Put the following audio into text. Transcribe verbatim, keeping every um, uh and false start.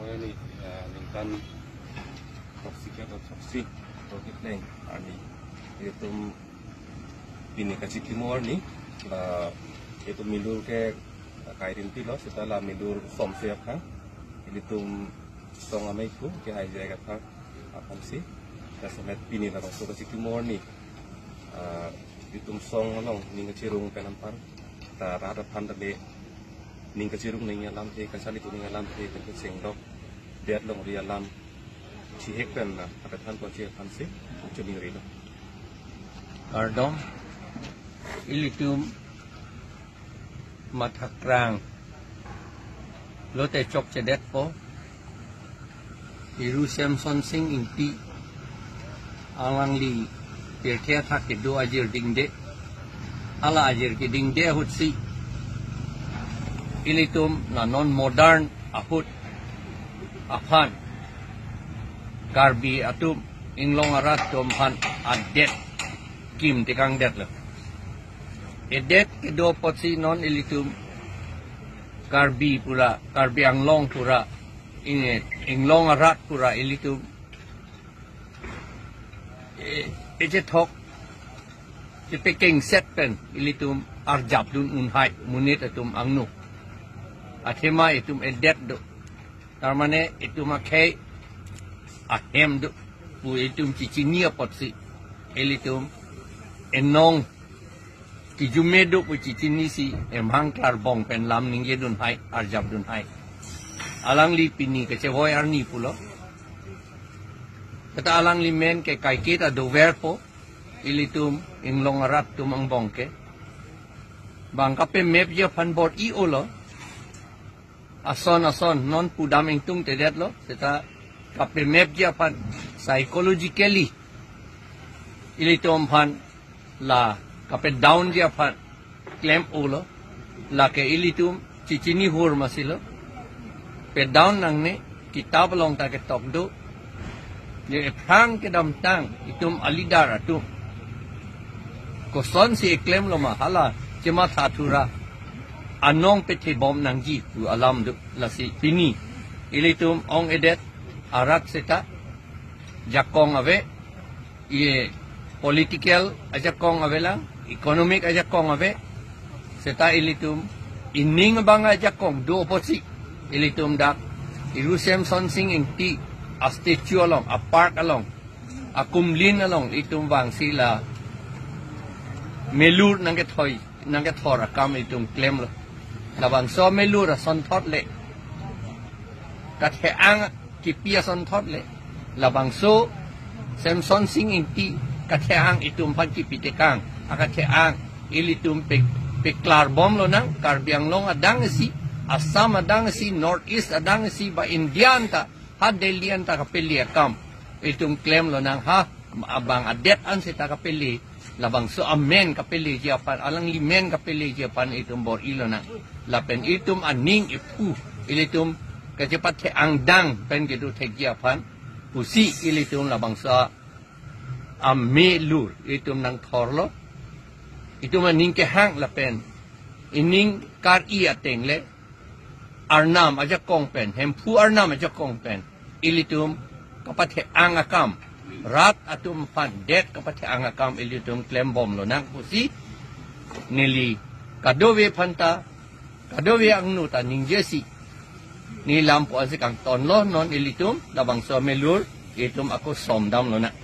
Ini, eh, ningkan throksi ke atau throksi, throksi pleng arni. Ilitum pini kachikimo arni, eh, ilitum milur ke, eh, kairin pilo, seta la milur somse aphan. Ilitum song amei ku ke aijai kathak aphansi. Jasemet pini labangso kachikimo arni, ah, ilitum song along ning kachirung pen anpar ta rat aphan ta le ning kachirung nangji alamthe, kachali tu nangji alamthe, pen kecheng dok, det longri alam chihek pen na apethan ponji aphansi choningri lo. Kardom, ilitum mathakrang lote chokchedetpo. Iru Semson Sing Ingti, alangli pirthe athak kedo ajir dingde. Hala ajir kedingde ahutsi ilitum la non modern ahut aphan Karbi atum, Inglong arat atum aphan adet kim tekangdetlo. Edet kedo apotsi non ilitum Karbi pura, Karbi Anglong pura, ing-, Inglong arat pura ilitum, eh, echethok, chepekengset pen ilitum arjapdun unhai monit atum angno. Athema itum edet do. Tar mane itum akhei ahem do pu itum chichini apotsi ilitum enong kijume do pu chichinisi emhang klarbong pen lam ningjedunhai, arjapdunhai. Alangli pini kachevoi arni pulo. Kata alangli men ke kaiketa doverpo ilitum Inglong arat atum angbong ke. Bang kapemepji aphan bor-i-olo. Ason ason non pudam ingtungtedetlo, seta kapemepji aphan psychologically ilitum aphan la kapedownji aphan klem-olo, lake ilitum chichinihur masilo. Pedown nangne, kitap along ta ketok do. Ye ephrang kedamtang itum aleader atum kosonsi eklemlo ma hala chematha thura anong pethebom nangji pu alam do. Lasi pini ilitum ong-edet arat seta jakong ave, ye political ajakong avelang, economic ajakong ave, seta ilitum ining abang ajakong do apotsi ilitum dak Iru Semson Sing Ingti a-statue along, a-park along, akumlin along itum vangsi la melur nangkethoi, nangkethor akam itum klemlo. Labangso melur asonthot le kathe-ang kipi asonthot le labangso Semson Sing Ingti kathe-ang itum aphan kipi tekang akathe-ang ilitum pe, peklarbombonang. Karbi Anglong adang isi, Assam adang isi, North East adang isi, ba India anta, ha Delhi anta kapele akam itum klemlonang, ha abang adet an seta kapele, labangso amen kapeleji aphan, alangli men kapeleji aphan itum bor-ilonang. Lapen itum aning iphu, ilitum kachepathe-ang dang pen kedo thekji aphan pusi ilitum labangso amelur itum nangthorlo. Itum aning kehang lapen ining kar-i ateng le Arnam ajakong pen, Hemphu Arnam ajakong pen ilitum kapathe-ang akam, rat atum aphan det kapathe-ang akam ilitum klembomlonang pusi neli kadokave aphanta, kadokave angno ta ningjesi, ne lam pu ansi kangtonlo. Non ilitum labangso amelur itum ako somdamlonang.